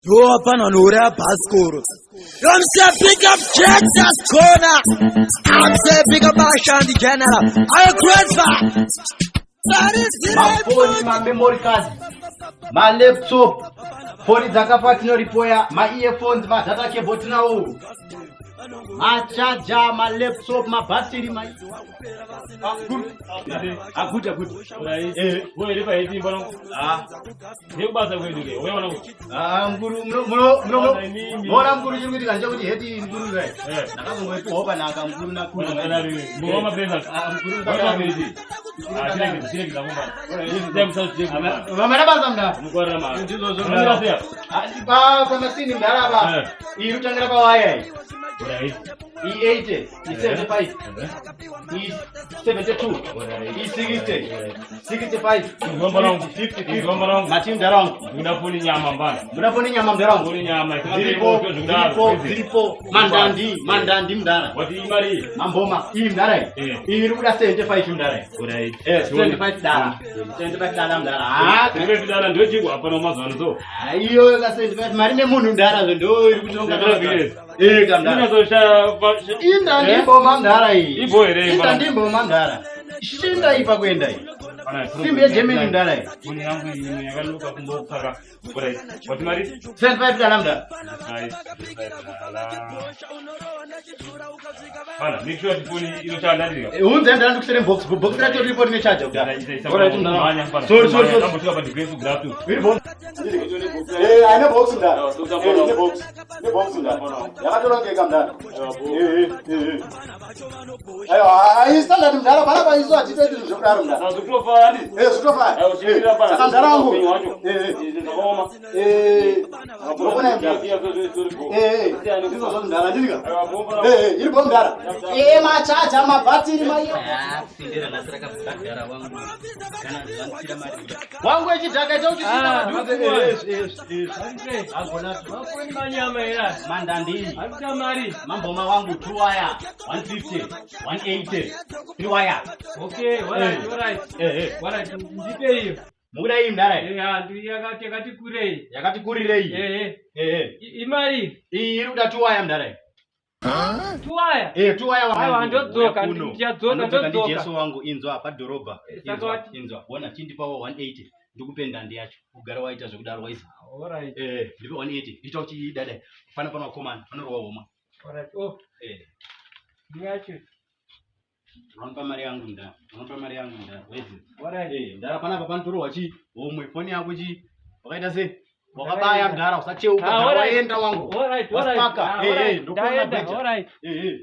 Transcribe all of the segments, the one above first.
Yo hapana wanouraya bhasikoro. Yo I'm say pick up Texas corner. I'm say pick up Ashandi General. I grateful. Mafoni, mamemory cards, malaptop, foni dzakafa tinoripoya, maearphones, madata cable tinawo, machaja, malaptop, mabhatiri, ma aguti aguti. Eh. Ah. Ndekubasa kwedu ke. Uyaona kuti. Ah, mkuru muno muno muno muona mkuru chiri kuitika ndechekuti heti mkuru kai. Eh. Ndakazongoipiwa panaka mkuru nakuru. Mkuru mapesa. Ah, mkuru Mkuru mapesa. Ah, chirege chirege ndakubata. Ndiye msao chirege. Vamana basa mda. Mukwarira mara. Ndizvozvo Mukwarira mdara. sei? Ah, pa pamasini mdara apa. Eh. Iri kutangira pawaya iyi. Right. I80, I75, I72, I60, 65, Mugomba rangu. 50, Mugomba rangu. Mati mdara wangu. Ndikuda foni nyama mbana. Muda foni nyama mdara wangu. Foni nyama. Dziripo, dziripo, dziripo. Mandandi, mandandi mdara. Wati imari. Mamboma, iyi mdara iyi. Eh. Iyi iri kuda 75 mdara iyi. Right. Eh, 75 dala. 75 dala mdara. Ah, Tiri dala ndio chiko hapana mazuva ano so. ah, iyo ka 75 mari nemunhu mdara zve ndo iri kutonga. 75. Eh, ka mdara. Ndinozoshaya Inda ndimboma mdara iyi. Ibo here Inda mbana. ndimboma mdara. Shinda ipa kuenda iyi. Simbi yeGermany mdara iyi. Foni yangu iyi yakaluka kumbopaka. Right. Wati mari? 75 dala mdara. Bana, make sure kuti foni inoshanda ndika. Eh, Unze mdara ndikusere box. Box racho riripo rine charger kudara. Alright mdara. Sorry, sorry, sorry. Tambosvika padegrade graph. Iri box. Eh, ine box mdara. Eh, ine box. Ine box mdara. Yakatorongeka mdara. Eh, eh, eh. Aiwa, ai standard mdara panapa isu hatitoiti zvinhu zvekudaro mdara. Zvakutofara ndi. Eh, zvitofaya. Aiwa, chimirira pana. Saka mdara wangu. Upenyu hwacho. Eh, eh. Zvakaoma. Eh, unoona mdara. Eh, eh. Ndizvozvo mdara, ndika. Eh, eh, iri bo mdara. Eh, machaja, mabhatiri, maiyo. Wangu echidhaka ita kuti sina Ah, padhuze. makuwa. Eh, eh, eh, eh. Agona Mafoni manyama here. mandandi. Akuita mari. Mamboma wangu 2 wire 150 180 3 wire. Okay, alright, Eh. alright. Eh eh. Alright, ndipe iyo. Mukuda iyi mdara iyi. Eh, handu yakati yakati kurei. Yakati kurirei. Eh, eh. Eh eh. Imari. Iyi iri kuda 2 wire mdara iyi. Tuwaya. Eh 2 wire wangu. Aiwa, ndodzoka, Uya kuno. ndichadzoka, Anodzoka ndi ndodzoka. Jesu wangu inzwa padhorobha. Eh, saka Inzwa, wati- inzwa. Wona chindipawo 180. Ndikupe ndandi yacho. Ugare waita zvekudaro waisa. Alright, Eh, ndipe 180. Ndiita kuti dada. Fana pana vakomana, panorwa homa. alright. Oh, Eh. ndiyacho. Unopa mari yangu mdara. Unopa mari yangu mdara. Wezi. Alright. Eh, mdara panapa panotorohwa chi homwe foni yako chi wakaita sei wakabaya mdara usacheuka Ah, mdara alright. waenda wangu Alright, alright. Wasipaka. Ah, Eh, eh, alright. ndokuona Ndaenda, beja. alright. Eh, eh.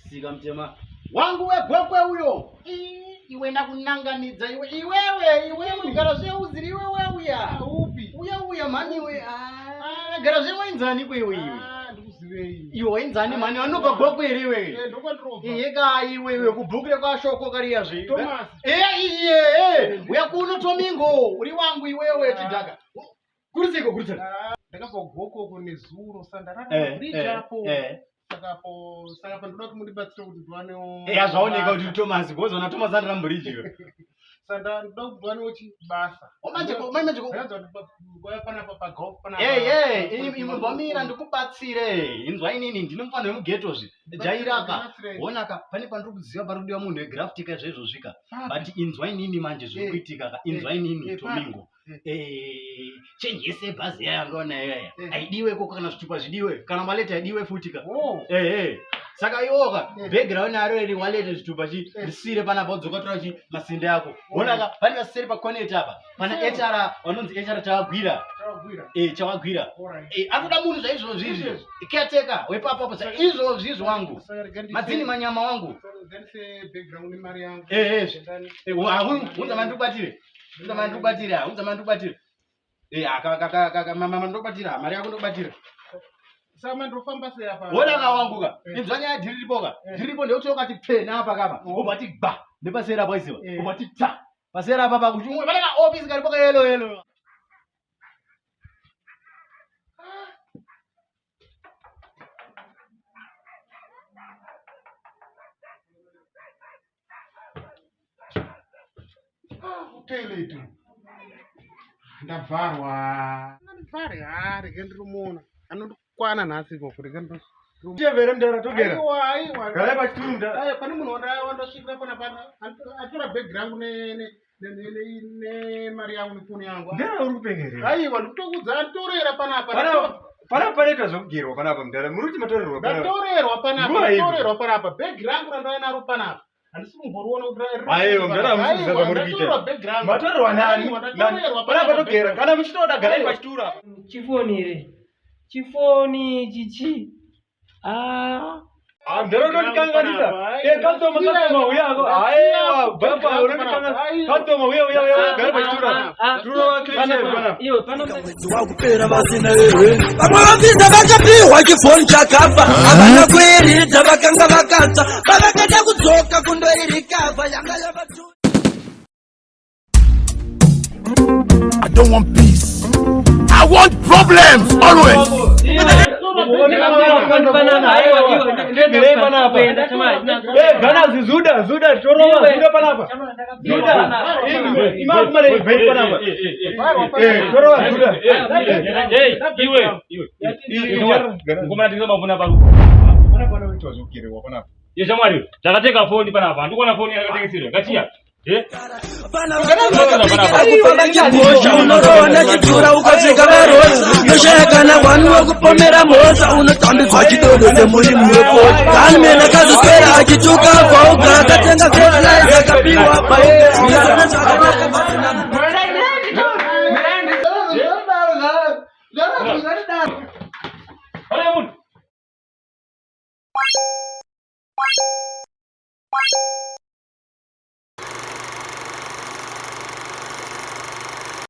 sika mutema wangu wegwekwe uyo Ii, iwe ndakunanganidza iwe iwewe iwewe gara zveuziri iwewe uya Upi? uya uya mhani iwe Ah, gara zvewainzani kwewe iwe Ah, ndikuzivei. iwe wainzani mhani vanobva gwekwe here iwewe Eh, ndokwandirobva. iye iwe iwe kubhukire kwashoko kariyazve Thomas. eya iye eh, uya kuno tomingo uri wangu iwewe chidhaka kurisiko kurisiko Ah, ndakabva kugoko uko nezuro saka ndarara pabridge apo. Saka po saka pandoda kuti mundibatsire kuti ndiwanewo. eya zvaoneka kuti thomas gozoona thomas andira mubridge iwe Saka ndoda kuti ndiwanewo chibasa. Ndakanzwa kuti kwauya panapa pagolf panapa. eye imwe ndikubatsire inzwa inini ndine mufano wemugeto zve jairaka Ndibatsirei. onaka pane pandiri kuziva pari kudiwa munhu wegraftika zvaizvozvika Papi. but inzwa inini manje zviri Eh, kuitika ka inzwa inini eh, tomingo Eh. Eh, chenji yese yebhazi yaya yangaona iyaya Eh. haidiwe koko kana zvitupa zvidiwe kana maleti haidiwe futi ka Oh. Eh, eh. saka iwoka Eh. bhegi raunaro iri walete zvitupa chi Eh. risire panapa wodzoka tora chi masinde ako onaka pane vasiseri pakoneti apa pana hr vanonzi hr chawagwira Chawagwira. Eh, chawagwira Alright. Eh, anoda munhu zvaizvozvi izvi Izvezvi. caretaker wepapapo izvozvi izvi wangu Saka rega ndise- madzini manyama wangu saka rega ndise bhegi rangu nemari yangu. Eh, eh. Ndani. Eh, unza mandikubatire unza mandikubatire unza mandikubatire mandikubatira mari yako ndokubatira Saka mandofamba sei apa? wonaka wangu ka Eh. inzwa nyaya dhiriripo ka Eh. dhiriripo ndekuti ukati pfena apa kapa Oh. ubva ti gba nepasera apo iziva Eh. ubva ti ta pasera apa pa kuti pane ka office karipo ka yelo yelo Ah, toilet. Ndavharwa. Fare ha rege ndirimuona. Anondikwana nhasi ikoko rege ndiri. Chevere mdara togera. Aiwa aiwa. Garai pachituru mdara. Aiwa pane munhu wandasvikira pana pana atora bhegi rangu ne ne ne ne mari yangu nefoni yangu. Mdara uri kupengerera. Aiwa ndikutokuudza anditorera panapa. Panapa panapa panoitwa zvekugerwa panapa mdara. Muri kuti matorerwa panapa. Ndatorerwa panapa. Nguva ipi? Ndatorerwa panapa. Bhegi rangu randauya naro panapa. Handisi kumboriona kuti Aiwa mdara hamusi kuziva zvamuri kuita. bhegi rangu. Matorerwa nani? Aiwa, Nani? ndatorerwa Panapa panapa togera. bhegi Kana muchitoda garai Aiwa. pachituru apa. Chifoni here? Chifoni ichi chi? Ah. Ah, mdara unondikanganisa. Eh, customer customer uya ako. Aiwa, baba unondikanganisa. Customer uya uya uya gara pachituru apa. Turo clean shave panapa. Iwe pano Mwedzi wakupera vasina erwe vamwe vapinza vakapihwa chifoni chakafa havana kuiridza vakanga vakatsa vavakaita kudzoka kundoirikavha yanga yavatu I don't want peace. I want problems always. Tibvirei panapa. Eh, gana zizuda, zuda, torova, zuda panapa. Zuda. Ima kumare event panapa. Eh, torova zuda. Iwe, iwe. Ngomana tinoba mafoni pano. Panapa panoitwa zvekugerwa panapa. Ye shamwari, takatenga foni panapa. Handikuona foni yakatengeserwa. Ngachiya. Eh? Kufamba chibhosha unorohwa nechitura ukasvika varosa noshaya kana wani wekupomera mhosva unotambidzwa chidodo semurimi wefodya kanimene akazoswera achituka vhauga akatenga fertilizer akapiwa bhauga.